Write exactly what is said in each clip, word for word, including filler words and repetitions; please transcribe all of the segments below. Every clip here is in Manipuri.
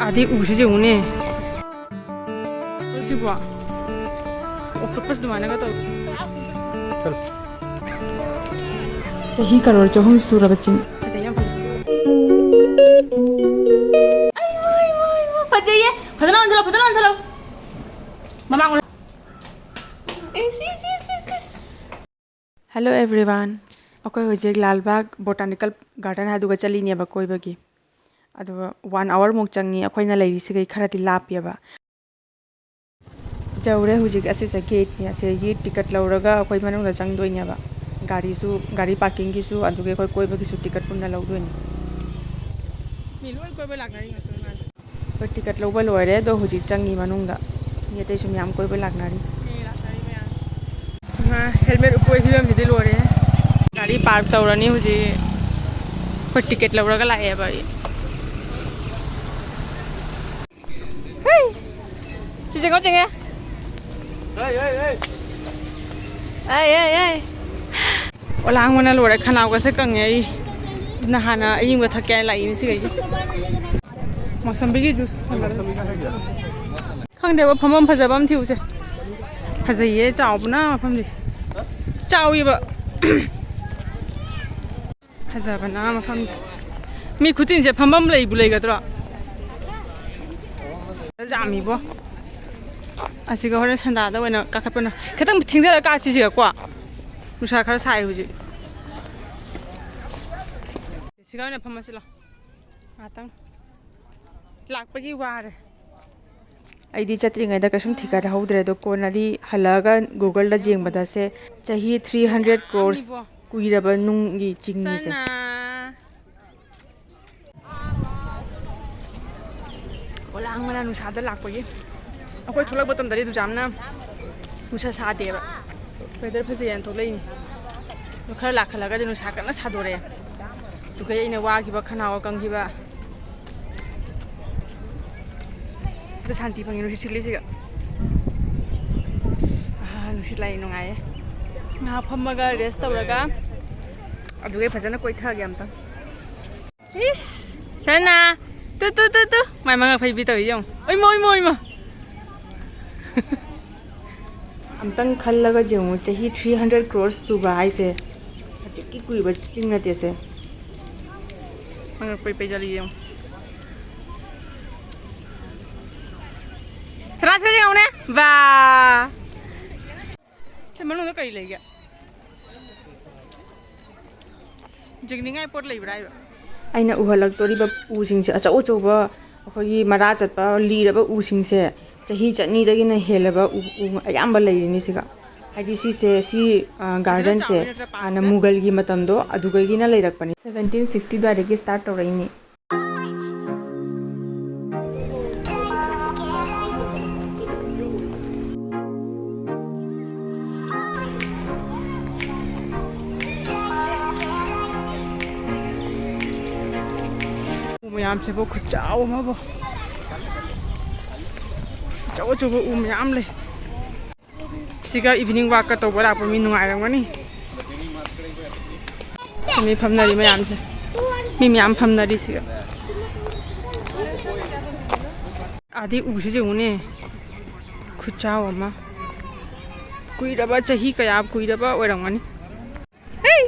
ꯑꯗꯩ ꯎꯁꯤ ꯌꯦꯡꯉꯨꯅꯦ꯫ ꯁꯤꯕꯣ? Octopus ꯑꯗꯨꯃꯥꯏꯅꯒ ꯇꯧ꯫ ꯆꯍꯤ ꯀꯔꯣꯔ ꯆꯍꯨꯝ ꯁꯨꯔꯕ ꯆꯤꯡ꯫ ꯐꯖꯩ, ꯌꯥꯝ ꯐꯖꯩ꯫ ꯑꯩ, ꯑꯩ, ꯑꯩ, ꯑꯩ, ꯐꯖꯩꯌꯦ꯫ ꯐꯖꯅ ꯑꯣꯟꯁꯤꯜꯂꯣ, ꯐꯖꯅ ꯑꯣꯟꯁꯤꯜꯂꯣ꯫ ꯃꯃꯥꯡ ꯑꯣꯟ-, ꯑꯦ, ꯁꯤ, ꯁꯤ, ꯁꯤ, ꯁꯤ꯫ Hello everyone, ꯑꯩꯈꯣꯏ ꯍꯧꯖꯤꯛ ꯂꯥꯜꯕꯥꯒ Botanical Garden ꯍꯥꯏꯗꯨꯒ ꯆꯠꯂꯤꯅꯦꯕ ꯀꯣꯏꯕꯒꯤ꯫ ꯑꯗꯨꯒ one hour ꯃꯨꯛ ꯆꯪꯉꯤ꯫ ꯑꯩꯈꯣꯏꯅ ꯂꯩꯔꯤꯁꯤꯒꯩ ꯈꯔꯗꯤ ꯂꯥꯞꯄꯦꯕ꯫ ꯌꯧꯔꯦ ꯍꯧꯖꯤꯛ꯫ ꯑꯁꯤꯁꯦ ꯒꯦꯠꯅꯤ꯫ ꯑꯁꯤꯗꯒꯤ ꯇꯤꯀꯠ ꯂꯧꯔꯒ ꯑꯩꯈꯣꯏ ꯃꯅꯨꯡꯗ ꯆꯪꯗꯣꯏꯅꯦꯕ꯫ ꯒꯥꯔꯤꯁꯨ, ꯒꯥꯔꯤ ꯄꯥꯔꯀꯤꯡꯒꯤꯁꯨ, ꯑꯗꯨꯒ ꯑꯩꯈꯣꯏ ꯀꯣꯏꯕꯒꯤꯁꯨ ꯇꯤꯀꯠ ꯄꯨꯟꯅ ꯂꯧꯗꯣꯏꯅꯤ꯫ ꯃꯤ ꯂꯣꯏ ꯀꯣꯏꯕ ꯂꯥꯛꯅꯔꯤ ꯉꯥꯛꯇꯅꯤ ꯃꯥꯜꯂꯦ꯫ ꯑꯩꯈꯣꯏ ꯇꯤꯀꯠ ꯂꯧꯕ ꯂꯣꯏꯔꯦ, ꯑꯗꯣ ꯍꯧꯖꯤꯛ ꯆꯪꯉꯤ ꯃꯅꯨꯡꯗ꯫ ꯃꯤ ꯑꯇꯩꯁꯨ ꯃꯌꯥꯝ ꯀꯣꯏꯕ ꯂꯥꯛꯅꯔꯤ꯫ ꯃꯤ ꯂꯥꯛꯅꯔꯤ ꯃꯌꯥꯝ꯫ ꯏꯃꯥ, helmet ꯎꯞꯄꯒꯤ ꯐꯤꯕꯝꯁꯤꯗꯤ ꯂꯣꯏꯔꯦ꯫ ꯒꯥꯔꯤ ꯄꯥꯔꯛ ꯇꯧꯔꯅꯤ ꯍꯧꯖꯤꯛ꯫ ꯑꯩꯈꯣꯏ ꯇꯤꯀꯦꯠ ꯂꯧꯔꯒ ꯂꯥꯛꯑꯦꯕ ꯑꯩ꯫ ꯍꯩ! ꯁꯤ ꯆꯤꯡꯉꯣ, ꯆꯤꯡꯉꯦ꯫ ꯑꯩ, ꯑꯩ, ꯑꯩ꯫ ꯑꯣꯂꯥꯡꯕꯅ ꯂꯣꯏꯔꯦ, ꯈꯅꯥꯎꯒꯁꯦ ꯀꯪꯉꯦ ꯑꯩ꯫ ꯅꯍꯥꯟꯅ ꯑꯌꯤꯡꯕ ꯊꯛꯀꯦ ꯍꯥꯏꯅ ꯂꯥꯛꯏꯅꯦ ꯁꯤꯒꯩꯁꯦ꯫ ꯃꯣꯁꯝꯕꯤꯒꯤ ꯖꯨꯁ ꯐꯪꯒꯗ꯭ꯔꯥ? ꯈꯪꯗꯦꯕ, ꯐꯝꯐꯝ ꯐꯖꯕ ꯑꯃ ꯊꯤꯔꯨꯁꯦ꯫ ꯐꯖꯩꯌꯦ, ꯆꯥꯎꯕꯅ ꯃꯐꯝꯁꯦ꯫ ꯆꯥꯎꯋꯤꯕ꯫ ꯐꯖꯕꯅ ꯃꯐꯝꯗꯤ꯫ ꯃꯤ ꯈꯨꯇꯤꯟꯁꯦ ꯐꯝꯐꯝ ꯂꯩꯕꯨ ꯂꯩꯒꯗ꯭ꯔꯣ? ꯌꯥꯝꯃꯤꯕꯣ꯫ ꯑꯁꯤꯒ ꯍꯣꯔꯦꯟ ꯁꯟꯗꯥꯗ ꯑꯣꯏꯅ ꯀꯥꯈꯠꯄꯅ ꯈꯤꯇꯪ ꯊꯦꯡꯖꯔ ꯀꯥꯁꯤꯁꯤꯒꯀꯣ꯫ ꯅꯨꯡꯁꯥ ꯈꯔ ꯁꯥꯏ ꯍꯧꯖꯤꯛ꯫ ꯁꯤꯒ ꯑꯣꯏꯅ ꯐꯝꯃꯁꯤ ꯂꯥꯎ꯫ ꯉꯥꯛꯇꯪ꯫ ꯂꯥꯛꯄꯒꯤ ꯋꯥꯔꯦ꯫ ꯑꯩꯗꯤ ꯆꯠꯇ꯭ꯔꯤꯉꯩꯗ ꯀꯩꯁꯨꯝ ꯊꯤꯒꯠꯍꯧꯗ꯭ꯔꯦ, ꯑꯗꯣ ꯀꯣꯟꯅꯗꯤ ꯍꯜꯂꯛꯑꯒ Google-ꯗ ꯌꯦꯡꯕꯗ ꯁꯦ ꯆꯍꯤ three hundred crores ꯀꯨꯏꯔꯕ ꯅꯨꯡꯒꯤ ꯆꯤꯡꯅꯤꯁꯦ꯫ ꯁꯅꯥ꯫ ꯑꯣꯂꯥꯡꯕꯅ ꯅꯨꯡꯁꯥꯗ ꯂꯥꯛꯄꯒꯤ꯫ ꯑꯩꯈꯣꯏ ꯊꯣꯛꯂꯛꯄ ꯃꯇꯝꯗꯗꯤ ꯑꯗꯨꯛ ꯌꯥꯝꯅ ꯅꯨꯡꯁꯥ ꯁꯥꯗꯦꯕ꯫ Weather ꯐꯖꯩ ꯍꯥꯏꯅ ꯊꯣꯛꯂꯛꯏꯅꯤ꯫ ꯑꯗꯣ ꯈꯔ ꯂꯥꯛꯈꯠꯂꯒꯗꯤ ꯅꯨꯡꯁꯥ ꯀꯟꯅ ꯁꯥꯗꯣꯔꯛꯑꯦ꯫ ꯑꯗꯨꯒ ꯑꯩꯅ ꯋꯥꯈꯤꯕ, ꯈꯅꯥꯎꯒ ꯀꯪꯈꯤꯕ꯫ ꯑꯗꯨ ꯁꯥꯟꯇꯤ ꯐꯪꯉꯤ ꯅꯨꯡꯁꯤꯠ ꯁꯤꯠꯂꯤꯁꯤꯒ꯫ ꯑꯍꯥ, ꯅꯨꯡꯁꯤꯠ ꯂꯥꯛꯑꯦ, ꯅꯨꯡꯉꯥꯏꯌꯦ꯫ ꯉꯥꯏꯍꯥꯛ ꯐꯝꯃꯒ rest ꯇꯧꯔꯒ ꯑꯗꯨꯒ ꯐꯖꯅ ꯀꯣꯏꯊꯒꯦ ꯑꯝꯇꯪ꯫ ꯏꯁ! ꯁꯅꯥ! ꯇꯨ, ꯇꯨ, ꯇꯨ, ꯇꯨ꯫ ꯃꯥꯏ ꯃꯉꯛ ꯐꯩꯕꯤ ꯇꯧꯏ ꯌꯦꯡꯉꯨ꯫ ꯏꯃꯥ, ꯏꯃꯥ, ꯏꯃꯥ꯫ ꯑꯝꯇꯪ ꯈꯜꯂꯒ ꯌꯦꯡꯉꯨ, ꯆꯍꯤ three hundred crores ꯁꯨꯕ ꯍꯥꯏꯁꯦ ꯍꯧꯖꯤꯛꯀꯤ ꯀꯨꯏꯕ ꯆꯤꯡ ꯅꯠꯇꯦꯁꯦ꯫ ꯃꯉꯛ ꯄꯩ ꯄꯩ ꯆꯠꯂꯤ ꯌꯦꯡꯉꯨ꯫ ꯁꯅꯥ ꯁꯤꯗ ꯌꯦꯡꯉꯨꯅꯦ꯫ ꯕꯥ꯫ ꯁꯤ ꯃꯅꯨꯡꯗ ꯀꯔꯤ ꯂꯩꯒꯦ? ꯌꯦꯡꯅꯤꯡꯉꯥꯏ ꯄꯣꯠ ꯂꯩꯕ꯭ꯔꯥ ꯍꯥꯏꯕ? ꯑꯩꯅ ꯎꯍꯜꯂꯛꯇꯣꯔꯤꯕ ꯎꯁꯤꯡꯁꯦ ꯑꯆꯧ ꯑꯆꯧꯕ, ꯑꯩꯈꯣꯏꯒꯤ ꯃꯔꯥ ꯆꯠꯄ ꯂꯤꯔꯕ ꯎꯁꯤꯡꯁꯦ, ꯆꯍꯤ ꯆꯅꯤꯗꯒꯤꯅ ꯍꯦꯜꯂꯕ ꯎ, ꯎ ꯑꯌꯥꯝꯕ ꯂꯩꯔꯤꯅꯤ ꯁꯤꯒ꯫ ꯍꯥꯏꯗꯤ ꯁꯤꯁꯦ, ꯁꯤ, ꯑ, ꯐꯖꯅ garden ꯁꯦ ꯆꯥꯎꯔꯦ ꯅꯠꯇ꯭ꯔꯥ ꯍꯥꯟꯅ ꯄꯥꯟꯕꯁꯦ? ꯃꯨꯒꯜꯒꯤ ꯃꯇꯝꯗꯣ ꯑꯗꯨꯗꯒꯤꯅ ꯂꯩꯔꯛꯄꯅꯤ꯫ Seventeen sixty ꯑꯗꯨꯋꯥꯏꯗꯒꯤ start ꯇꯧꯔꯛꯏꯅꯤ꯫ ꯎ ꯃꯌꯥꯝꯁꯤꯕꯨ ꯈꯨꯠꯆꯥꯎ ꯑꯃꯕꯨ꯫ ꯑꯆꯧ ꯑꯆꯧꯕ ꯎ ꯃꯌꯥꯝ ꯂꯩ꯫ ꯁꯤꯒ evening walk ꯀ ꯇꯧꯕ ꯂꯥꯛꯄ ꯃꯤ ꯅꯨꯡꯉꯥꯏꯔꯝꯒꯅꯤ꯫ ꯃꯤ ꯐꯝꯅꯔꯤ ꯃꯌꯥꯝꯁꯦ꯫ ꯃꯤ ꯃꯌꯥꯝ ꯐꯝꯅꯔꯤ ꯁꯤꯒ꯫ ꯑꯥꯗꯤ ꯎꯁꯤ ꯌꯦꯡꯉꯨꯅꯦ꯫ ꯈꯨꯠꯆꯥꯎ ꯑꯃ꯫ ꯀꯨꯏꯔꯕ, ꯆꯍꯤ ꯀꯌꯥ ꯀꯨꯏꯔꯕ ꯑꯣꯏꯔꯝꯒꯅꯤ꯫ ꯍꯩ!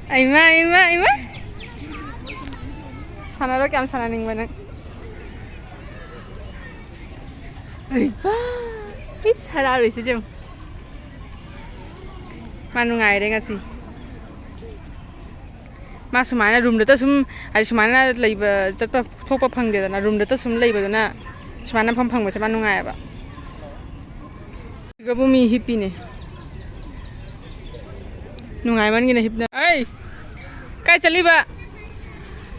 ꯑꯩꯃ, ꯑꯩꯃ, ꯑꯩꯃ! ꯁꯥꯟꯅꯔꯣ, ꯀꯌꯥꯝ ꯁꯥꯟꯅꯅꯤꯡꯕ ꯅꯪ? ꯑꯩꯕ! ꯏꯁ, ꯍꯔꯥꯎꯔꯤꯁꯦ ꯌꯦꯡꯉꯨ꯫ ꯃꯥ ꯅꯨꯡꯉꯥꯏꯔꯦ ꯉꯁꯤ꯫ ꯃꯥ ꯁꯨꯃꯥꯏꯅ room ꯗꯇ ꯁꯨꯝ, ꯍꯥꯏꯗꯤ ꯁꯨꯃꯥꯏꯅ ꯂꯩꯕ, ꯆꯠꯄ ꯊꯣꯛꯄ ꯐꯪꯗꯦꯗꯅ, room ꯗꯇ ꯁꯨꯝ ꯂꯩꯕꯗꯨꯅ, ꯁꯨꯃꯥꯏꯅ ꯃꯐꯝ ꯐꯪꯕꯁꯦ ꯃꯥ ꯅꯨꯡꯉꯥꯏꯌꯦꯕ꯫ ꯁꯤꯒꯕꯨ ꯃꯤ ꯍꯤꯞꯄꯤꯅꯦ꯫ ꯅꯨꯡꯉꯥꯏꯃꯟꯒꯤꯅ ꯍꯤꯞꯅ-, ꯑꯩ! ꯀꯥꯏ ꯆꯠꯂꯤꯕ?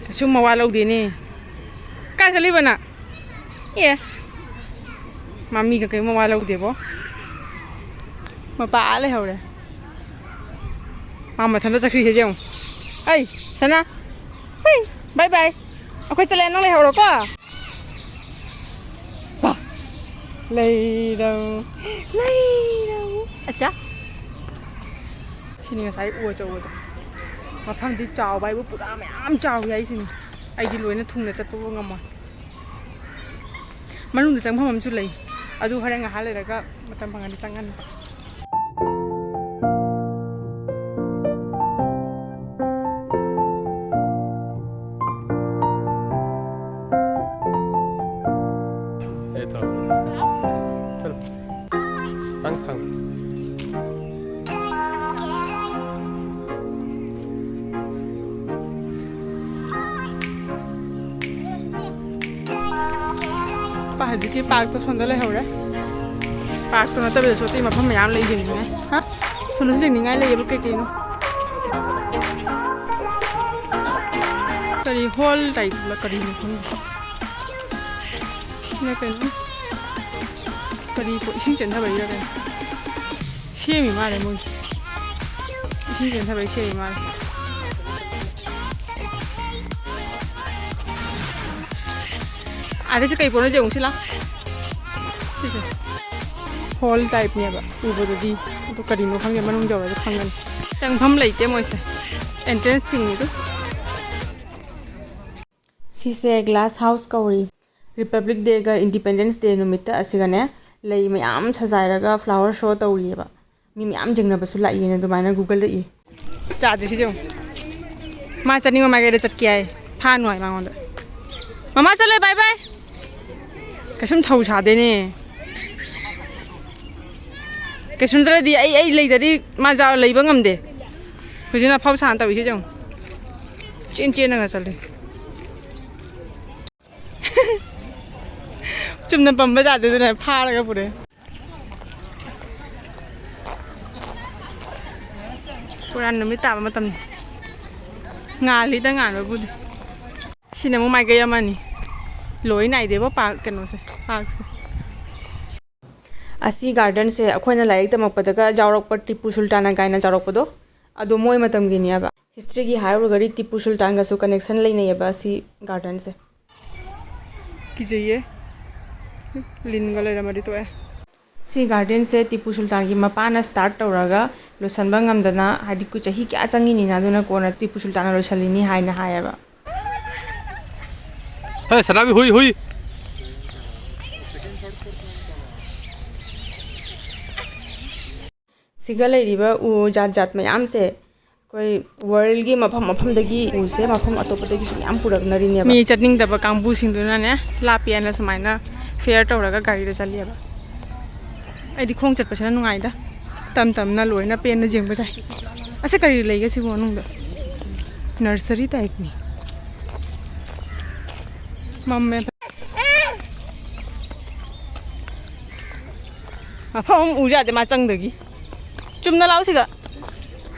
ꯀꯩꯁꯨ ꯃꯋꯥ ꯂꯧꯗꯦꯅꯦ꯫ ꯀꯥꯏ ꯆꯠꯂꯤꯕ ꯅꯪ? ꯑꯦ꯫ ꯃꯥ ꯃꯤꯒ ꯀꯔꯤꯝ ꯃꯋꯥ ꯂꯧꯗꯦꯕꯣ꯫ ꯃꯄꯥ ꯑꯥ ꯂꯩꯍꯧꯔꯦ꯫ ꯃꯥ ꯃꯊꯟꯇ ꯆꯠꯈ꯭ꯔꯤꯁꯦ ꯌꯦꯡꯉꯨ꯫ ꯑꯩ, ꯁꯅꯥ꯫ ꯍꯨꯏ, bye bye꯫ ꯑꯩꯈꯣꯏ ꯆꯠꯂꯦ, ꯅꯪ ꯂꯩꯍꯧꯔꯣꯀꯣ꯫ ꯄꯥ꯫ ꯂꯩꯔꯝ-, ꯂꯩꯔꯝ-, ꯑꯆꯥ꯫ ꯁꯤꯅꯤ ꯉꯁꯥꯏ ꯎ ꯑꯆꯧꯕꯗꯣ꯫ ꯃꯐꯝꯗꯤ ꯆꯥꯎꯕ ꯍꯥꯏꯕꯨ ꯄꯨꯔꯥ ꯃꯌꯥꯝ ꯆꯥꯎꯏ ꯍꯥꯏꯁꯤꯅꯤ꯫ ꯑꯩꯗꯤ ꯂꯣꯏꯅ ꯊꯨꯡꯅ ꯆꯠꯄꯕꯨ ꯉꯝꯃꯣꯏ꯫ ꯃꯅꯨꯡꯗ ꯆꯪꯐꯝ ꯑꯃꯁꯨ ꯂꯩ, ꯑꯗꯨ ꯍꯣꯔꯦꯟ ꯉꯥꯏꯍꯥꯛ ꯂꯩꯔꯒ ꯃꯇꯝ ꯐꯪꯉꯗꯤ ꯆꯪꯉꯅꯤ꯫ ꯄꯥ, ꯍꯧꯖꯤꯛꯀꯤ ꯄꯥꯔꯛꯇꯣ ꯁꯣꯝꯗ ꯂꯩꯍꯧꯔꯦ꯫ ꯄꯥꯔꯛꯇꯣ ꯅꯠꯇꯕꯤꯗꯁꯨ ꯑꯇꯩ ꯃꯐꯝ ꯃꯌꯥꯝ ꯂꯩ ꯌꯦꯡꯅꯤꯡꯉꯥꯏ꯫ ꯍꯥ? ꯁꯣꯝꯗꯁꯨ ꯌꯦꯡꯅꯤꯡꯉꯥꯏ ꯂꯩꯌꯦꯕ ꯀꯩ ꯀꯩꯅꯣ꯫ ꯀꯔꯤ ꯍꯣꯜ ꯇꯥꯏꯞꯂ ꯀꯔꯤꯅꯣ ꯈꯪꯗꯦ꯫ ꯁꯤꯅ ꯀꯩꯅꯣ? ꯀꯔꯤ ꯄꯣ-, ꯏꯁꯤꯡ ꯆꯦꯟꯊꯕꯒꯤꯔ ꯀꯩꯅꯣ? ꯁꯦꯝꯃꯤ ꯃꯥꯜꯂꯦ ꯃꯣꯏꯁꯦ꯫ ꯏꯁꯤꯡ ꯆꯦꯟꯊꯕꯒꯤ ꯁꯦꯝꯃꯤ ꯃꯥꯜꯂꯦ꯫ ꯑꯥꯗꯁꯦ ꯀꯩ ꯄꯣꯠꯅꯣ ꯌꯦꯡꯉꯨꯁꯤ ꯂꯥꯎ꯫ ꯁꯤꯁꯦ ꯍꯣꯜ ꯇꯥꯏꯞꯅꯦꯕ ꯎꯕꯗꯗꯤ, ꯑꯗꯨ ꯀꯔꯤꯅꯣ ꯈꯪꯗꯦ, ꯃꯅꯨꯡ ꯌꯧꯔꯒ ꯈꯪꯒꯅꯤ꯫ ꯆꯪꯐꯝ ꯂꯩꯇꯦ ꯃꯣꯏꯁꯦ, ꯑꯦꯟꯇ꯭ꯔꯦꯟꯁ ꯊꯤꯡꯉꯤ ꯑꯗꯨ꯫ ꯁꯤꯁꯦ ꯒ꯭ꯂꯥꯁ ꯍꯥꯎꯁ ꯀꯧꯔꯤ꯫ ꯔꯤꯄꯕ꯭ꯂꯤꯛ ꯗꯦꯒ ꯏꯟꯗꯤꯄꯦꯟꯗꯦꯟꯁ ꯗꯦ ꯅꯨꯃꯤꯠꯇ ꯑꯁꯤꯒꯅꯦ ꯂꯩ ꯃꯌꯥꯝ ꯁꯖꯥꯏꯔꯒ ꯐ꯭ꯂꯥꯋꯔ ꯁꯣ ꯇꯧꯔꯤꯑꯕ꯫ ꯃꯤ ꯃꯌꯥꯝ ꯌꯦꯡꯅꯕꯁꯨ ꯂꯥꯛꯏꯅ ꯑꯗꯨꯃꯥꯏꯅ Google-ꯗ ꯏ꯫ ꯆꯥꯗ꯭ꯔꯤꯁꯤ ꯌꯦꯡꯉꯨ꯫ ꯃꯥ ꯆꯠꯅꯤꯡꯕ ꯃꯥꯏꯀꯩꯗ ꯆꯠꯀꯦ ꯍꯥꯏ꯫ ꯐꯥꯅꯨ ꯍꯥꯏ ꯃꯉꯣꯟꯗ꯫ ꯃꯃꯥ ꯆꯠꯂꯦ, bye bye꯫ ꯀꯩꯁꯨꯝ ꯊꯧ ꯁꯥꯗꯦꯅꯦ꯫ ꯀꯩꯁꯨꯝ ꯆꯠꯂꯗꯤ ꯑꯩ, ꯑꯩ ꯂꯩꯗꯗꯤ ꯃꯥ ꯖꯥ-, ꯂꯩꯕ ꯉꯝꯗꯦ꯫ ꯍꯧꯖꯤꯛꯅ ꯑꯐꯥꯎ ꯁꯥꯅ ꯇꯧꯔꯤꯁꯤ ꯌꯦꯡꯉꯨ꯫ ꯆꯦꯟ ꯆꯦꯟꯅꯒ ꯆꯠꯂꯤ꯫ ꯆꯨꯝꯅ ꯄꯝꯕ ꯖꯥꯠꯇꯨꯗꯅꯦ ꯐꯥꯔꯒ ꯄꯨꯔꯛꯑꯦ꯫ ꯄꯨꯔꯥ ꯅꯨꯃꯤꯠ ꯇꯥꯕ ꯃꯇꯝꯅꯤ꯫ ꯉꯥꯜꯂꯤꯗ ꯉꯥꯟꯕꯕꯨꯗꯤ꯫ ꯁꯤꯅ ꯑꯃꯨꯛ ꯃꯥꯏꯀꯩ ꯑꯃꯅꯤ꯫ ꯂꯣꯏ ꯅꯥꯏꯗꯦꯕ ꯄꯥꯔꯛ ꯀꯩꯅꯣꯁꯦ, ꯄꯥꯔꯛꯁꯦ꯫ ꯑꯁꯤ ꯒꯥꯔꯗꯦꯟꯁꯦ ꯑꯩꯈꯣꯏꯅ ꯂꯥꯏꯔꯤꯛ ꯇꯝꯃꯛꯄꯗꯒ ꯌꯥꯎꯔꯛꯄ ꯇꯤꯄꯨ ꯁꯨꯜꯇꯥꯟꯅ ꯀꯥꯏꯅ ꯌꯥꯎꯔꯛꯄꯗꯣ, ꯑꯗꯣ ꯃꯣꯏ ꯃꯇꯝꯒꯤꯅꯦꯕ꯫ ꯍꯤꯁꯇ꯭ꯔꯤꯒꯤ ꯍꯥꯏꯔꯨꯔꯒꯗꯤ ꯇꯤꯄꯨ ꯁꯨꯜꯇꯥꯟꯒꯁꯨ ꯀꯅꯦꯛꯁꯟ ꯂꯩꯅꯩꯌꯦꯕ ꯑꯁꯤ ꯒꯥꯔꯗꯦꯟꯁꯦ꯫ ꯀꯤꯖꯩꯌꯦ꯫ ꯂꯤꯟꯒ ꯂꯩꯔꯝꯃꯗꯤ ꯇꯣꯛꯑꯦ꯫ ꯁꯤ ꯒꯥꯔꯗꯦꯟꯁꯦ ꯇꯤꯄꯨ ꯁꯨꯜꯇꯥꯟꯒꯤ ꯃꯄꯥꯅ ꯁ꯭ꯇꯥꯔꯠ ꯇꯧꯔꯒ ꯂꯣꯏꯁꯟꯕ ꯉꯝꯗꯅ, ꯍꯥꯏꯗꯤ ꯀꯨ-, ꯆꯍꯤ ꯀꯌꯥ ꯆꯪꯉꯤꯅꯤꯅ, ꯑꯗꯨꯅ ꯀꯣꯟꯅ ꯇꯤꯄꯨ ꯁꯨꯜꯇꯥꯟꯅ ꯂꯣꯏꯁꯜꯂꯤꯅꯤ ꯍꯥꯏꯅ ꯍꯥꯏꯌꯦꯕ꯫ ꯍꯦ, ꯁꯅꯥꯕꯤ, ꯍꯨꯏ, ꯍꯨꯏ꯫ ꯁꯤꯒ ꯂꯩꯔꯤꯕ ꯎ ꯖꯥꯠ ꯖꯥꯠ ꯃꯌꯥꯝꯁꯦ ꯑꯩꯈꯣꯏ ꯋꯥꯔꯜꯒꯤ ꯃꯐꯝ ꯃꯐꯝꯗꯒꯤ ꯎꯁꯦ ꯃꯐꯝ ꯑꯇꯣꯞꯄꯗꯒꯤꯁꯨ ꯃꯌꯥꯝ ꯄꯨꯔꯛꯅꯔꯤꯅꯦꯕ꯫ ꯃꯤ ꯆꯠꯅꯤꯡꯗꯕ ꯀꯥꯡꯕꯨꯁꯤꯡꯗꯨꯅꯅꯦ, ꯂꯥꯞꯄꯦꯅ ꯁꯨꯃꯥꯏꯅ ꯐꯦꯌꯔ ꯇꯧꯔꯒ ꯒꯥꯔꯤꯗ ꯆꯠꯂꯦꯕ꯫ ꯑꯩꯗꯤ ꯈꯣꯡ ꯆꯠꯄꯁꯤꯅ ꯅꯨꯡꯉꯥꯏꯗ꯫ ꯇꯝ ꯇꯝꯅ ꯂꯣꯏꯅ ꯄꯦꯟꯅ ꯌꯦꯡꯕ ꯌꯥꯏ꯫ ꯑꯁꯤ ꯀꯔꯤ ꯂꯩꯒꯦ ꯁꯤꯕꯨ ꯃꯅꯨꯡꯗ? ꯅꯔꯁꯔꯤ ꯇꯥꯏꯞꯅꯤ꯫ ꯃꯝꯃꯦ꯫ ꯃꯐꯝ ꯑꯃ ꯎ ꯌꯥꯗꯦ ꯃꯥ ꯆꯪꯗꯒꯤ꯫ ꯆꯨꯝꯅ ꯂꯥꯛꯑꯣ ꯁꯤꯒ꯫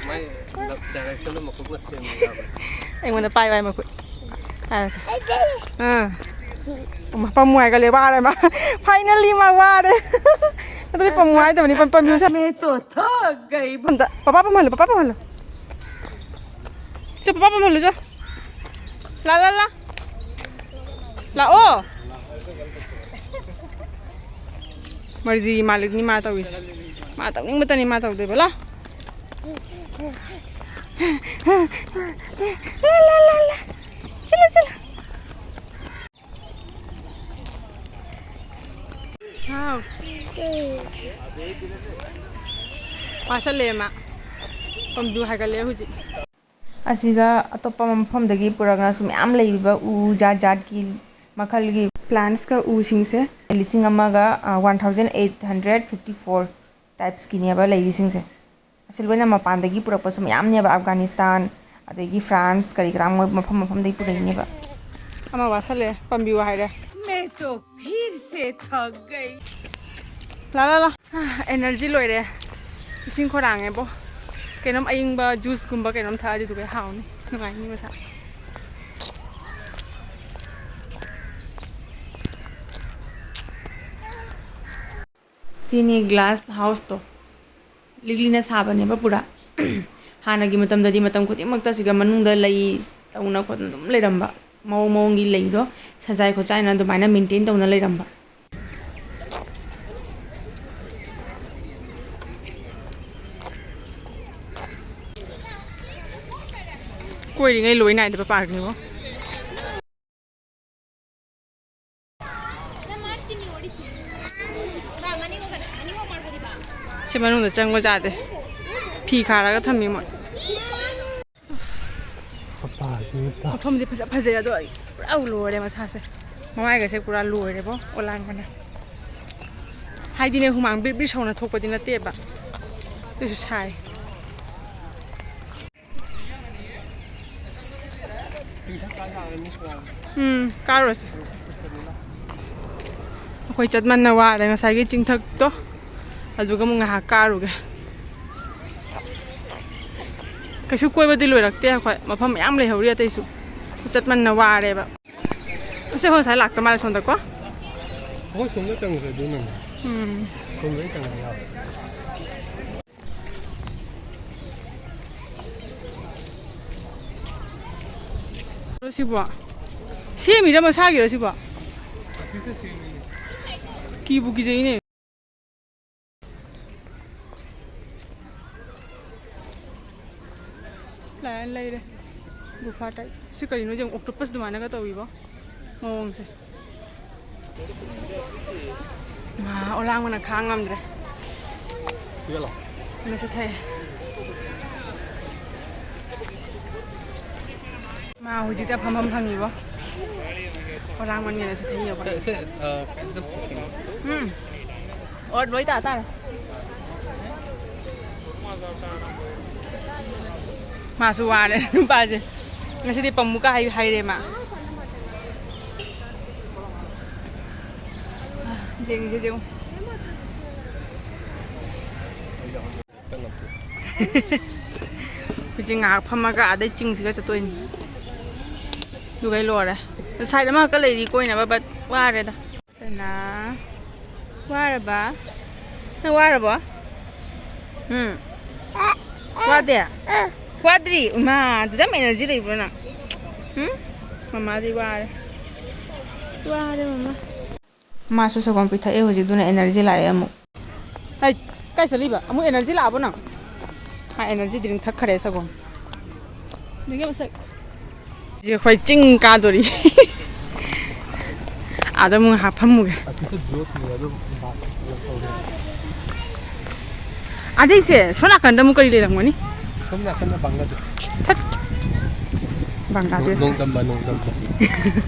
ꯃꯥꯏ ꯗꯥꯏꯔꯦꯛꯁꯟꯗꯣ ꯃꯈꯨꯠꯅ ꯁꯦꯝꯕ ꯌꯥꯕꯅꯤ꯫ ꯑꯩꯉꯣꯟꯗ ꯄꯥꯏ ꯋꯥꯏ ꯃꯈꯨꯠ꯫ ꯍꯥꯏꯔꯁꯦ꯫ ꯑꯥ꯫ ꯃꯥ ꯄꯥꯝꯃꯨ ꯍꯥꯏꯒꯠꯂꯦ, ꯋꯥꯔꯦ ꯃꯥ꯫ ꯐꯥꯏꯅꯦꯜꯂꯤ ꯃꯥ ꯋꯥꯔꯦ꯫ ꯅꯠꯇ꯭ꯔꯗꯤ ꯄꯥꯝꯃꯨ ꯍꯥꯏꯗꯕꯅꯤ, ꯄꯥꯝ-, ꯄꯥꯝꯕꯤꯌꯨ ꯁꯦ꯫ ꯑꯝꯇ ꯄꯄꯥ ꯄꯥꯝꯍꯜꯂꯨ, ꯄꯄꯥ ꯄꯥꯝꯍꯜꯂꯨ꯫ ꯆꯣ, ꯄꯄꯥ ꯄꯥꯝꯍꯜꯂꯨ ꯆꯣ꯫ ꯂꯥ, ꯂꯥ, ꯂꯥ꯫ ꯂꯥꯛꯑꯣ꯫ ꯃꯔꯖꯤ ꯃꯥꯂꯤꯛꯅꯤ ꯃꯥ ꯇꯧꯔꯤꯁꯦ꯫ ꯃꯥ ꯇꯧꯅꯤꯡꯕꯇꯅꯤ ꯃꯥ ꯇꯧꯗꯣꯏꯕ꯫ ꯂꯥ꯫ ꯂꯥ, ꯂꯥ, ꯂꯥ, ꯂꯥ꯫ ꯆꯠꯂꯣ, ꯆꯠꯂꯣ꯫ ꯍꯥꯎ꯫ ꯋꯥꯁꯜꯂꯦ ꯃꯥ꯫ ꯄꯥꯝꯕꯤꯌꯨ ꯍꯥꯏꯒꯠꯂꯦ ꯍꯧꯖꯤꯛ꯫ ꯑꯁꯤꯒ ꯑꯇꯣꯞꯄ ꯃꯐꯝꯗꯒꯤ ꯄꯨꯔꯛꯅꯁꯨ ꯃꯌꯥꯝ ꯂꯩꯔꯤꯕ ꯎ ꯖꯥꯠ ꯖꯥꯠꯀꯤ ꯃꯈꯜꯒꯤ ꯄ꯭ꯂꯥꯟꯠꯁꯀ ꯎꯁꯤꯡꯁꯦ ꯂꯤꯁꯤꯡ ꯑꯃꯒ, ꯑ, one thousand eight hundred fifty four typesꯀꯤꯅꯦꯕ ꯂꯩꯔꯤꯁꯤꯡꯁꯦ꯫ ꯑꯁꯤ ꯂꯣꯏꯅ ꯃꯄꯥꯟꯗꯒꯤ ꯄꯨꯔꯛꯄꯁꯨ ꯃꯌꯥꯝꯅꯦꯕ, ꯑꯐꯒꯥꯅꯤꯁꯇꯥꯟ, ꯑꯗꯒꯤ ꯐ꯭ꯔꯥꯟꯁ, ꯀꯔꯤ ꯀꯔꯥ ꯃꯣꯏ ꯃꯐꯝ ꯃꯐꯝꯗꯒꯤ ꯄꯨꯔꯛꯏꯅꯦꯕ꯫ ꯑꯃ ꯋꯥꯁꯜꯂꯦ, ꯄꯥꯝꯕꯤꯌꯨ ꯍꯥꯏꯔꯦ꯫ मैं तो फिर से थक गई। ꯂꯥ, ꯂꯥ, ꯂꯥ꯫ ꯑꯦꯅꯔꯖꯤ ꯂꯣꯏꯔꯦ꯫ ꯏꯁꯤꯡ ꯈꯣꯏꯔꯥꯡꯉꯦꯕꯣ꯫ ꯀꯩꯅꯣꯝ ꯑꯏꯪꯕ ꯖꯨꯁꯀꯨꯝꯕ ꯀꯩꯅꯣꯝ ꯊꯛꯑꯗꯤ ꯑꯗꯨꯒ ꯍꯥꯎꯅꯤ꯫ ꯅꯨꯡꯉꯥꯏꯅꯤ ꯃꯁꯥ꯫ ꯁꯤꯅꯤ ꯒ꯭ꯂꯥꯁ ꯍꯥꯎꯁꯇꯣ꯫ ꯂꯤꯛꯂꯤꯅ ꯁꯥꯕꯅꯦꯕ ꯄꯨꯔꯥ꯫ ꯍꯥꯟꯅꯒꯤ ꯃꯇꯝꯗꯗꯤ ꯃꯇꯝ ꯈꯨꯗꯤꯡꯃꯛꯇ ꯁꯤꯗ ꯃꯅꯨꯡꯗ ꯂꯩ ꯇꯧꯅ ꯈꯣꯠꯅ ꯑꯗꯨꯝ ꯂꯩꯔꯝꯕ꯫ ꯃꯑꯣꯡ ꯃꯑꯣꯡꯒꯤ ꯂꯩꯗꯣ ꯁꯖꯥꯏ ꯈꯣꯠꯆꯥꯏꯅ ꯑꯗꯨꯃꯥꯏꯅ ꯃꯦꯟꯇꯦꯟ ꯇꯧꯅ ꯂꯩꯔꯝꯕ꯫ ꯀꯣꯏꯔꯤꯉꯩ ꯂꯣꯏ ꯅꯥꯏꯗꯕ ꯄꯥꯔꯛꯅꯤꯉꯣ꯫ ꯁꯤ ꯃꯅꯨꯡꯗ ꯆꯪꯕ ꯌꯥꯗꯦ꯫ ꯐꯤ ꯈꯥꯔꯒ ꯊꯝꯃꯤ ꯃꯣꯏ꯫ ꯃꯐꯝꯗꯤ ꯐꯖ ꯐꯖꯩ, ꯑꯗꯣ ꯑꯩ ꯄꯨꯔꯥ ꯂꯣꯏꯔꯦ ꯃꯁꯥꯁꯦ꯫ ꯃꯃꯥꯏꯒꯁꯦ ꯄꯨꯔꯥ ꯂꯣꯏꯔꯦꯕꯣ, ꯑꯣꯂꯥꯡꯕꯅ꯫ ꯍꯥꯏꯗꯤꯅꯦ, ꯍꯨꯃꯥꯡ ꯕ꯭ꯔꯤꯛ ꯕ꯭ꯔꯤꯛ ꯁꯧꯅ ꯊꯣꯛꯄꯗꯤ ꯅꯠꯇꯦꯕ, ꯑꯗꯨꯁꯨ ꯁꯥꯏ꯫ ꯎꯝ, ꯀꯥꯔꯨꯔꯁꯤ꯫ ꯑꯩꯈꯣꯏ ꯆꯠꯃꯟꯅ ꯋꯥꯔꯦ, ꯉꯁꯥꯏꯒꯤ ꯆꯤꯡꯊꯛꯇꯣ, ꯑꯗꯨꯒ ꯑꯃꯨꯛ ꯉꯥꯏꯍꯥꯛ ꯀꯥꯔꯨꯒꯦ꯫ ꯀꯩꯁꯨ ꯀꯣꯏꯕꯗꯤ ꯂꯣꯏꯔꯛꯇꯦ ꯑꯩꯈꯣꯏ, ꯃꯐꯝ ꯃꯌꯥꯝ ꯂꯩꯍꯧꯔꯤ ꯑꯇꯩꯁꯨ꯫ ꯆꯠꯃꯟꯅ ꯋꯥꯔꯦꯕ꯫ ꯑꯁꯤ ꯍꯣꯏ ꯉꯁꯥꯏ ꯂꯥꯛꯇ ꯃꯥꯜꯂꯦ ꯁꯣꯝꯗꯀꯣ꯫ ꯍꯣꯏ ꯁꯣꯝꯗ ꯆꯪꯈ꯭ꯔꯗꯤ ꯅꯪ꯫ ꯎꯝ꯫ ꯁꯣꯝꯗ ꯆꯪꯉ ꯌꯥꯎ꯫ ꯁꯤꯕꯣ? ꯁꯦꯝꯃꯤꯔ ꯃꯁꯥꯒꯤꯔ ꯁꯤꯕꯣ? ꯀꯤꯕꯨ ꯀꯤꯖꯩꯅꯦ꯫ ꯂꯥꯏ ꯂꯩꯔꯦ꯫ ꯒꯨꯐꯥ ꯇꯥꯏꯞ꯫ ꯁꯤ ꯀꯔꯤꯅꯣ ꯌꯦꯡꯉꯨ, octopus ꯑꯗꯨꯃꯥꯏꯅꯒ ꯇꯧꯏꯕꯣ ꯃꯑꯣꯡꯁꯦ꯫ ꯃꯥ, ꯑꯣꯂꯥꯡꯕꯅ ꯈꯥꯡ ꯉꯝꯗ꯭ꯔꯦ꯫ ꯁꯤꯗ ꯂꯥꯛꯑꯣ꯫ ꯃꯁꯤ ꯊꯛꯑꯦ꯫ ꯃꯥ ꯍꯧꯖꯤꯛꯇ ꯐꯝꯐꯝ ꯐꯪꯉꯤꯕꯣ꯫ ꯑꯣꯂꯥꯡꯕꯅ ꯁꯤ ꯊꯛꯏꯕꯣ꯫ ꯁꯦ, ꯁꯦ, ꯑ, ꯀꯩꯝꯇ ꯎꯝ꯫ ꯑꯣ, ꯂꯣꯏ ꯇꯥ ꯇꯥꯔꯦ꯫ ꯃꯥꯁꯨ ꯋꯥꯔꯦ, ꯅꯨꯄꯥꯁꯦ꯫ ꯉꯁꯤꯗꯤ ꯄꯝꯃꯨꯀ ꯍꯥꯏ-, ꯍꯥꯏꯔꯦ ꯃꯥ꯫ ꯌꯦꯡꯉꯤꯁꯦ ꯌꯦꯡꯉꯨ꯫ ꯍꯧꯖꯤꯛ ꯉꯥꯏꯍꯥꯛ ꯐꯝꯃꯒ ꯑꯗꯩ ꯆꯤꯡꯁꯤꯒ ꯆꯠꯇꯣꯏꯅꯤ꯫ ꯑꯗꯨꯒ ꯑꯩ ꯂꯣꯏꯔꯦ꯫ Side ꯑꯃꯈꯛꯀ ꯂꯩꯔꯤ ꯀꯣꯏꯅꯕ, but ꯋꯥꯔꯦꯗ꯫ ꯁꯅꯥ, ꯋꯥꯔꯕ? ꯅꯪ ꯋꯥꯔꯕꯣ? ꯎꯝ꯫ ꯋꯥꯗꯦ? ꯋꯥꯗ꯭ꯔꯤ? ꯏꯃꯥ, ꯑꯗꯨꯗ ꯌꯥꯝ energy ꯂꯩꯕ꯭ꯔꯣ ꯅꯪ? ꯎꯝ? ꯃꯃꯥꯗꯤ ꯋꯥꯔꯦ꯫ ꯋꯥꯔꯦ ꯃꯃꯥ꯫ ꯃꯥꯁꯨ ꯁꯪꯒꯣꯝ ꯄꯤꯊꯛꯑꯦ ꯍꯧꯖꯤꯛ, ꯑꯗꯨꯅ energy ꯂꯥꯛꯑꯦ ꯑꯃꯨꯛ꯫ ꯍꯩ, ꯀꯥꯏ ꯆꯠꯂꯤꯕ? ꯑꯃꯨꯛ energy ꯂꯥꯛꯑꯕꯣ ꯅꯪ? ꯃꯥ energy drink ꯊꯛꯈ꯭ꯔꯦ ꯁꯪꯒꯣꯝ꯫ ꯌꯦꯡꯒꯦ ꯃꯁꯛ꯫ ꯍꯧꯖꯤꯛ ꯑꯩꯈꯣꯏ ꯆꯤꯡ ꯀꯥꯗꯣꯔꯤ꯫ ꯑꯥꯗ ꯑꯃꯨꯛ ꯉꯥꯏꯍꯥꯛ ꯐꯝꯃꯨꯒꯦ꯫ ꯑꯁꯤꯁꯨ ꯖꯤꯑꯣ ꯊꯤꯡꯉꯦ ꯑꯗꯨ ꯕꯥꯁ ꯀꯩꯅꯣ ꯇꯧꯔꯦ꯫ ꯑꯗꯩꯁꯦ ꯁꯣꯝ ꯅꯥꯀꯟꯗ ꯑꯃꯨꯛ ꯀꯔꯤ ꯂꯩꯔꯝꯒꯅꯤ? ꯁꯣꯝ ꯅꯥꯀꯟꯗ ꯕꯪꯒ꯭ꯂꯥꯗꯦꯁ꯫ ꯊꯠ! ꯕꯪꯒ꯭ꯂꯥꯗꯦꯁ꯫ ꯅꯣꯡꯗꯝꯕ, ꯅꯣꯡꯗꯝꯕ꯫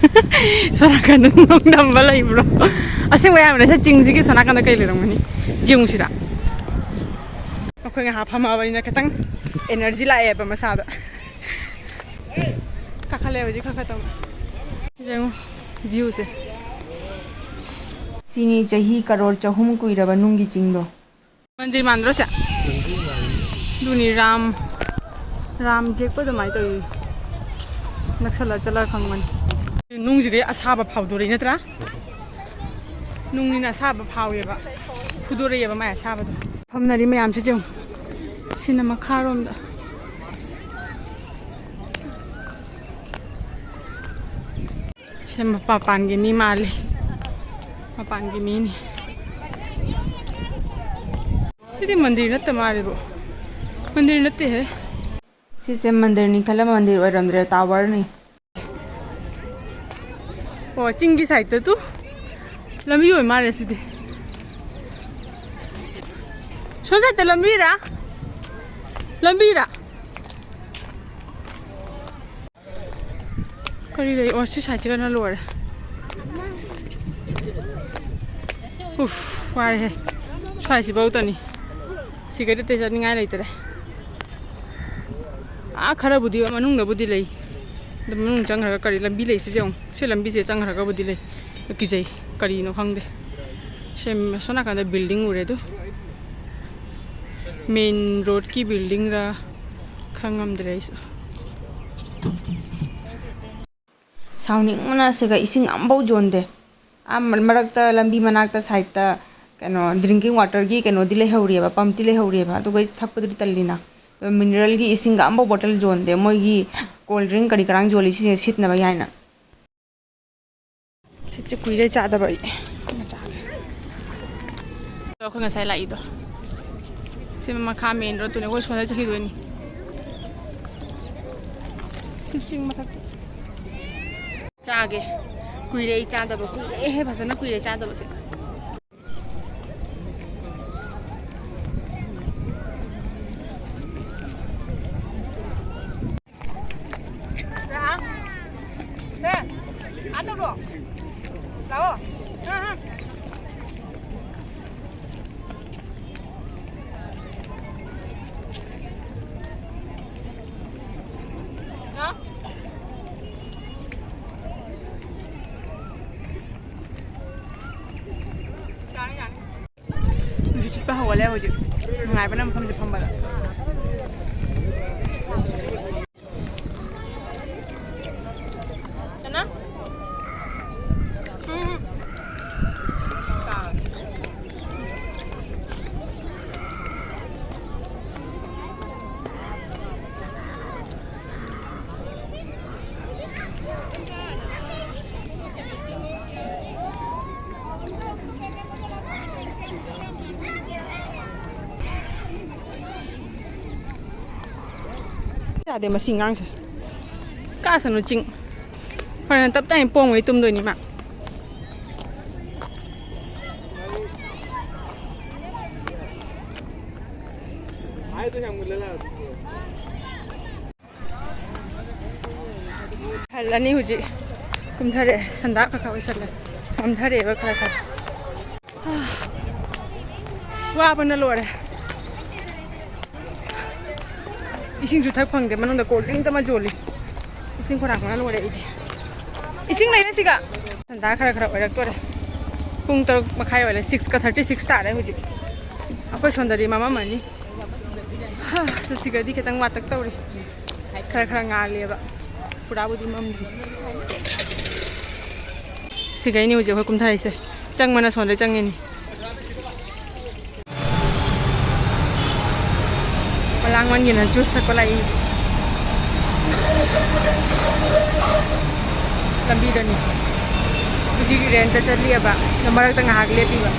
ꯁꯣꯝ ꯅꯥꯀꯟꯗ ꯅꯣꯡꯗꯝꯕ ꯂꯩꯕ꯭ꯔꯣ? ꯑꯁꯦꯡꯕꯩ ꯍꯥꯏꯕꯅꯦ, ꯁꯤ ꯆꯤꯡꯁꯤꯒꯤ ꯁꯣꯝ ꯅꯥꯀꯟꯗ ꯀꯩ ꯂꯩꯔꯝꯒꯅꯤ? ꯌꯦꯡꯉꯨꯁꯤꯔꯥ? ꯑꯩꯈꯣꯏ ꯉꯥꯏꯍꯥꯛ ꯐꯝꯃꯛꯑꯕꯅꯤꯅ ꯈꯤꯇꯪ ꯑꯦꯅꯔꯖꯤ ꯂꯥꯛꯑꯦꯕ ꯃꯁꯥꯗ꯫ ꯀꯥꯈꯠꯂꯦ ꯍꯧꯖꯤꯛ ꯈꯔ ꯈꯔ ꯇꯧꯅ꯫ ꯌꯦꯡꯉꯨ ꯚ꯭ꯌꯨꯁꯦ꯫ ꯁꯤꯅꯤ ꯆꯍꯤ ꯀꯔꯣꯔ ꯆꯍꯨꯝ ꯀꯨꯏꯔꯕ ꯅꯨꯡꯒꯤ ꯆꯤꯡꯗꯣ꯫ ꯃꯟꯗꯤꯔ ꯃꯥꯟꯗ꯭ꯔꯣ ꯁꯦ? ꯑꯗꯨꯅꯤ ꯔꯥꯝ, ꯔꯥꯝ ꯌꯦꯛꯄ ꯑꯗꯨꯃꯥꯏꯅ ꯇꯧꯋꯤ꯫ ꯅꯛꯁꯜꯂ ꯆꯠꯂꯒ ꯈꯪꯕꯅꯤ꯫ ꯅꯨꯡꯁꯤꯗꯤ ꯑꯁꯥꯕ ꯐꯥꯎꯗꯣꯔꯛꯏ ꯅꯠꯇ꯭ꯔꯥ? ꯅꯨꯡꯅꯤꯅ ꯑꯁꯥꯕ ꯐꯥꯎꯋꯦꯕ, ꯐꯨꯗꯣꯔꯛꯑꯦꯕ ꯃꯥꯏ ꯑꯁꯥꯕꯗꯣ꯫ ꯐꯝꯅꯔꯤ ꯃꯌꯥꯝꯁꯤꯁꯨ ꯌꯦꯡꯉꯨ꯫ ꯁꯤꯅ ꯃꯈꯥꯔꯣꯝꯗ꯫ ꯁꯤ ꯃꯄꯥꯟꯒꯤ ꯃꯤ ꯃꯥꯜꯂꯤ꯫ ꯃꯄꯥꯟꯒꯤ ꯃꯤꯅꯤ꯫ ꯁꯤꯗꯤ ꯃꯟꯗꯤꯔ ꯅꯠꯇ ꯃꯥꯜꯂꯤꯕꯣ꯫ ꯃꯟꯗꯤꯔ ꯅꯠꯇꯦꯍꯦ꯫ ꯁꯤꯁꯦ ꯃꯟꯗꯤꯔꯅꯤ ꯈꯜꯂꯝꯕ ꯃꯟꯗꯤꯔ ꯑꯣꯏꯔꯝꯗ꯭ꯔꯦ, ꯇꯥꯋꯔꯅꯤ꯫ ꯑꯣ, ꯆꯤꯡꯒꯤ ꯁꯥꯏꯠꯇ ꯇꯨ ꯂꯝꯕꯤ ꯑꯣꯏ ꯃꯥꯜꯂꯦ ꯁꯤꯗꯤ꯫ ꯁꯣꯝ ꯁꯥꯏꯠꯇ ꯂꯝꯕꯤꯔꯥ? ꯂꯝꯕꯤꯔꯥ? ꯀꯔꯤ ꯂꯩ? ꯑꯣ, ꯁꯤ ꯁꯥꯏꯠꯁꯤꯒꯅ ꯂꯣꯏꯔꯦ꯫ ꯎꯐ, ꯋꯥꯔꯦꯍꯦ꯫ ꯁ꯭ꯋꯥꯏꯁꯤꯐꯧꯇꯅꯤ꯫ ꯁꯤꯒꯗꯤ ꯑꯇꯩ ꯆꯠꯅꯤꯡꯉꯥꯏ ꯂꯩꯇ꯭ꯔꯦ꯫ ꯑꯥ, ꯈꯔꯕꯨꯗꯤ ꯃꯅꯨꯡꯗꯕꯨꯗꯤ ꯂꯩ꯫ ꯑꯗꯨ ꯃꯅꯨꯡ ꯆꯪꯈ꯭ꯔꯒ ꯀꯔꯤ ꯂꯝꯕꯤ ꯂꯩꯁꯤꯁꯦ ꯌꯦꯡꯉꯨ꯫ ꯁꯤ ꯂꯝꯕꯤꯁꯦ ꯆꯪꯈ꯭ꯔꯒꯕꯨꯗꯤ ꯂꯩ꯫ ꯀꯤꯖꯩ꯫ ꯀꯔꯤꯅꯣ ꯈꯪꯗꯦ꯫ ꯁꯦꯝ-, ꯑꯁꯣꯝ ꯅꯥꯀꯟꯗ ꯕꯤꯜꯗꯤꯡ ꯎꯔꯦ ꯑꯗꯨ꯫ ꯃꯦꯟ ꯔꯣꯗꯀꯤ ꯕꯤꯜꯗꯤꯡꯔ ꯈꯪꯉꯝꯗ꯭ꯔꯦ ꯑꯩꯁꯨ꯫ ꯁꯥꯎꯅꯤꯡꯕꯅ ꯁꯤꯒ ꯏꯁꯤꯡ ꯑꯝꯐꯥꯎ ꯌꯣꯟꯗꯦ꯫ ꯑꯥ ꯃ-, ꯃꯔꯛꯇ ꯂꯝꯕꯤ ꯃꯅꯥꯛꯇ ꯁꯥꯏꯠꯇ ꯀꯩꯅꯣ ꯗ꯭ꯔꯤꯡꯀꯤꯡ ꯋꯥꯇꯔꯒꯤ ꯀꯩꯅꯣꯗꯤ ꯂꯩꯍꯧꯔꯤꯑꯕ, ꯄꯝꯇꯤ ꯂꯩꯍꯧꯔꯤꯑꯕ, ꯑꯗꯨꯒ ꯊꯛꯄꯗꯨꯗꯤ ꯇꯜꯂꯤꯅ꯫ ꯑꯗꯣ ꯃꯤꯅꯔꯦꯜꯒꯤ ꯏꯁꯤꯡꯒ ꯑꯝꯐꯥꯎ ꯕꯣꯇꯜ ꯌꯣꯟꯗꯦ꯫ ꯃꯣꯏꯒꯤ ꯀꯣꯜ ꯗ꯭ꯔꯤꯡ ꯀꯔꯤ ꯀꯔꯥꯡ ꯌꯣꯜꯂꯤ ꯁꯤꯁꯦ ꯁꯤꯠꯅꯕ ꯍꯥꯏꯅ꯫ ꯁꯤꯠꯁꯦ ꯀꯨꯏꯔꯦ ꯆꯥꯗꯕ ꯑꯩ꯫ ꯑꯃ ꯆꯥꯒꯦ꯫ ꯑꯗꯣ ꯑꯩꯈꯣꯏ ꯉꯁꯥꯏ ꯂꯥꯛꯏꯗꯣ꯫ ꯁꯤ ꯃꯈꯥ ꯃꯦꯟ ꯔꯣꯗꯇꯨꯅꯦ꯫ ꯑꯩꯈꯣꯏ ꯁꯣꯝꯗ ꯆꯠꯈꯤꯗꯣꯏꯅꯤ꯫ ꯁꯤ ꯆꯤꯡ ꯃꯊꯛꯇ꯫ ꯆꯥꯒꯦ꯫ ꯀꯨꯏꯔꯦ ꯑꯩ ꯆꯥꯗꯕ, ꯀꯨꯏꯔꯦꯍꯦ, ꯐꯖꯅ ꯀꯨꯏꯔꯦ ꯆꯥꯗꯕꯁꯦ꯫ ꯅꯨꯡꯁꯤꯠ ꯁꯤꯠꯄ ꯍꯧꯒꯠꯂꯦ ꯍꯧꯖꯤꯛ꯫ ꯅꯨꯡꯉꯥꯏꯕꯅ ꯃꯐꯝꯁꯦ ꯐꯝꯕꯗ꯫ ꯌꯥꯗꯦ ꯃꯁꯤ ꯑꯉꯥꯡꯁꯦ꯫ ꯀꯥꯁꯅꯨ ꯆꯤꯡ꯫ ꯍꯣꯔꯦꯟ ꯇꯞ ꯇꯥꯏꯅ ꯄꯣꯡꯉꯩ ꯇꯨꯝꯗꯣꯏꯅꯤ ꯃꯥ꯫ ꯑꯍꯜ ꯑꯅꯤ ꯍꯧꯖꯤꯛ ꯀꯨꯝꯊꯔꯛꯑꯦ, ꯁꯟꯗꯥ ꯈꯔ ꯈꯔ ꯑꯣꯏꯁꯜꯂꯦ, ꯀꯨꯝꯊꯔꯛꯑꯦꯕ ꯈꯔ ꯈꯔ꯫ ꯋꯥꯕꯅ ꯂꯣꯏꯔꯦ꯫ ꯏꯁꯤꯡꯁꯨ ꯊꯛ ꯐꯪꯗꯦ, ꯃꯅꯨꯡꯗ ꯀꯣꯜ ꯗ꯭ꯔꯤꯡꯛ ꯑꯃ ꯌꯣꯜꯂꯤ꯫ ꯏꯁꯤꯡ ꯈꯣꯔꯥꯛꯄꯅ ꯂꯣꯏꯔꯦ ꯑꯩꯗꯤ꯫ ꯏꯁꯤꯡ ꯂꯩꯔꯦ ꯁꯤꯒ꯫ ꯁꯟꯗꯥ ꯈꯔ ꯈꯔ ꯑꯣꯏꯔꯛꯇꯣꯔꯦ꯫ ꯄꯨꯡ ꯇꯔꯨꯛ ꯃꯈꯥꯏ ꯑꯣꯏꯔꯦ, ꯁꯤꯛꯁꯀ ꯊꯥꯔꯇꯤ ꯁꯤꯛꯁ ꯇꯥꯔꯦ ꯍꯧꯖꯤꯛ꯫ ꯑꯩꯈꯣꯏ ꯁꯣꯝꯗꯗꯤ ꯃꯝꯃꯝꯃꯅꯤ꯫ ꯍꯥ, ꯆꯠꯁꯤꯒꯗꯤ ꯈꯤꯇꯪ ꯋꯥꯇꯛ ꯇꯧꯔꯤ꯫ ꯈꯔ ꯈꯔ ꯉꯥꯜꯂꯦꯕ꯫ ꯄꯨꯔꯥꯕꯨꯗꯤ ꯃꯝꯗ꯭ꯔꯤ꯫ ꯁꯤꯒꯩꯅꯤ ꯍꯧꯖꯤꯛ ꯑꯩꯈꯣꯏ ꯀꯨꯝꯊꯔꯛꯏꯁꯦ꯫ ꯆꯪꯕꯅ ꯁꯣꯝꯗ ꯆꯪꯉꯤꯅꯤ꯫ ꯃꯂꯥꯡ ꯃꯟꯒꯤꯅ ꯖꯨꯁ ꯊꯛꯄ ꯂꯥꯛꯏ꯫ ꯂꯝꯕꯤꯗꯅꯤ꯫ ꯍꯧꯖꯤꯛ ꯔꯦꯟꯇ ꯆꯠꯂꯤꯑꯕ꯫ ꯑꯗꯣ ꯃꯔꯛꯇ ꯉꯥꯏꯍꯥꯛ ꯂꯦꯞꯄꯤꯕ꯫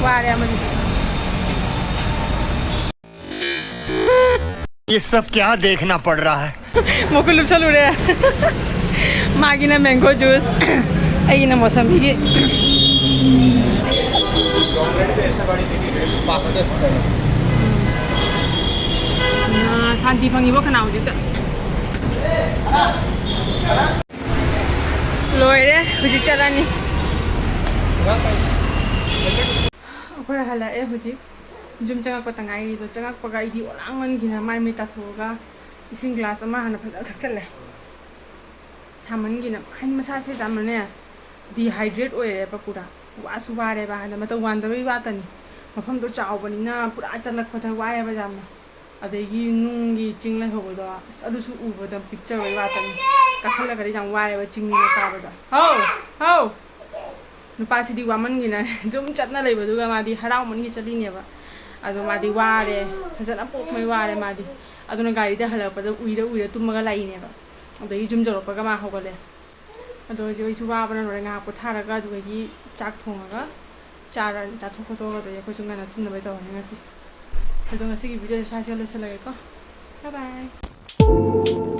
ꯋꯥꯔꯦ ꯑꯃꯗꯨꯁꯨ꯫ ये सब क्या देखना पड़ रहा है? ꯃꯈꯨꯠ ꯂꯨꯞꯁꯜꯂꯨꯔꯦ꯫ ꯃꯥꯒꯤꯅ mango juice, ꯑꯩꯒꯤꯅ ꯃꯣꯁꯝꯕꯤꯒꯤ꯫ ꯁꯥꯟꯇꯤ ꯐꯪꯉꯤꯕꯣ ꯈꯅꯥꯎꯁꯤꯗ꯫ ꯂꯣꯏꯔꯦ, ꯍꯧꯖꯤꯛ ꯆꯠꯂꯅꯤ꯫ ꯑꯩꯈꯣꯏ ꯍꯜꯂꯛꯑꯦ ꯍꯧꯖꯤꯛ꯫ ꯌꯨꯝ ꯆꯪꯉꯛꯄꯇ ꯉꯥꯏꯔꯤꯗꯣ, ꯆꯪꯉꯛꯄꯒ ꯑꯩꯗꯤ ꯑꯣꯂꯥꯡꯃꯟꯈꯤꯅ ꯃꯥꯏ ꯃꯤꯠ ꯇꯥꯊꯣꯛꯑꯒ ꯏꯁꯤꯡ glass ꯑꯃ ꯍꯥꯟꯅ ꯐꯖꯅ ꯊꯛꯆꯜꯂꯦ꯫ ꯁꯥꯃꯟꯒꯤꯅ ꯍꯥꯏꯗꯤ ꯃꯁꯥꯁꯦ ꯌꯥꯝꯅꯅꯦ dehydrate ꯑꯣꯏꯔꯦꯕ ꯄꯨꯔꯥ꯫ ꯋꯥꯁꯨ ꯋꯥꯔꯦꯕ ꯍꯥꯟꯅ ꯃꯇꯧ ꯃꯥꯟꯗꯕꯩ ꯋꯥꯇꯅꯤ꯫ ꯃꯐꯝꯗꯣ ꯆꯥꯎꯕꯅꯤꯅ ꯄꯨꯔꯥ ꯆꯠꯂꯛꯄꯗ ꯋꯥꯏꯑꯦꯕ ꯌꯥꯝꯅ꯫ ꯑꯗꯒꯤ ꯅꯨꯡꯒꯤ ꯆꯤꯡ ꯂꯩꯍꯧꯕꯗꯣ ꯑꯁ ꯑꯗꯨꯁꯨ ꯎꯕꯗ picture ꯑꯣꯏ ꯋꯥꯇꯅꯤ꯫ ꯀꯥꯈꯠꯂꯒꯗꯤ ꯌꯥꯝ ꯋꯥꯏꯑꯦꯕ ꯆꯤꯡꯅꯤꯅ ꯀꯥꯕꯗꯣ꯫ ꯍꯥꯎ! ꯍꯥꯎ! ꯅꯨꯄꯥꯁꯤꯗꯤ ꯋꯥꯃꯟꯒꯤꯅ ꯑꯗꯨꯝ ꯆꯠꯅ ꯂꯩꯕꯗꯨꯒ ꯃꯥꯗꯤ ꯍꯔꯥꯎꯃꯟꯒꯤ ꯆꯠꯂꯤꯅꯦꯕ꯫ ꯑꯗꯣ ꯃꯥꯗꯤ ꯋꯥꯔꯦ, ꯐꯖꯅ ꯄꯣꯛꯃꯩ ꯋꯥꯔꯦ ꯃꯥꯗꯤ꯫ ꯑꯗꯨꯅ ꯒꯥꯔꯤꯗ ꯍꯜꯂꯛꯄꯗ ꯎꯏꯔ ꯎꯏꯔ ꯇꯨꯝꯃꯒ ꯂꯥꯛꯏꯅꯦꯕ꯫ ꯑꯗꯒꯤ ꯌꯨꯝ ꯌꯧꯔꯛꯄꯒ ꯃꯥ ꯍꯧꯒꯠꯂꯦ꯫ ꯑꯗꯣ ꯍꯧꯖꯤꯛ ꯑꯩꯁꯨ ꯋꯥꯕꯅ ꯂꯣꯏꯔꯦ, ꯉꯥꯏꯍꯥꯛ ꯄꯣꯊꯥꯔꯒ ꯑꯗꯨꯗꯒꯤ ꯆꯥꯛ ꯊꯣꯡꯉꯒ ꯆꯥꯔ ꯆꯥꯊꯣꯛ ꯈꯣꯠꯇꯣꯛꯑꯒ ꯑꯗꯨꯗꯒꯤ ꯑꯩꯈꯣꯏꯁꯨ ꯉꯟꯅ ꯇꯨꯝꯅꯕ ꯇꯧꯔꯅꯤ ꯉꯁꯤ꯫ ꯑꯗꯣ ꯉꯁꯤꯒꯤ videoꯁꯦ ꯁ꯭ꯋꯥꯏꯁꯤꯒ ꯂꯣꯏꯁꯤꯜꯂꯒꯦꯀꯣ꯫ Bye bye꯫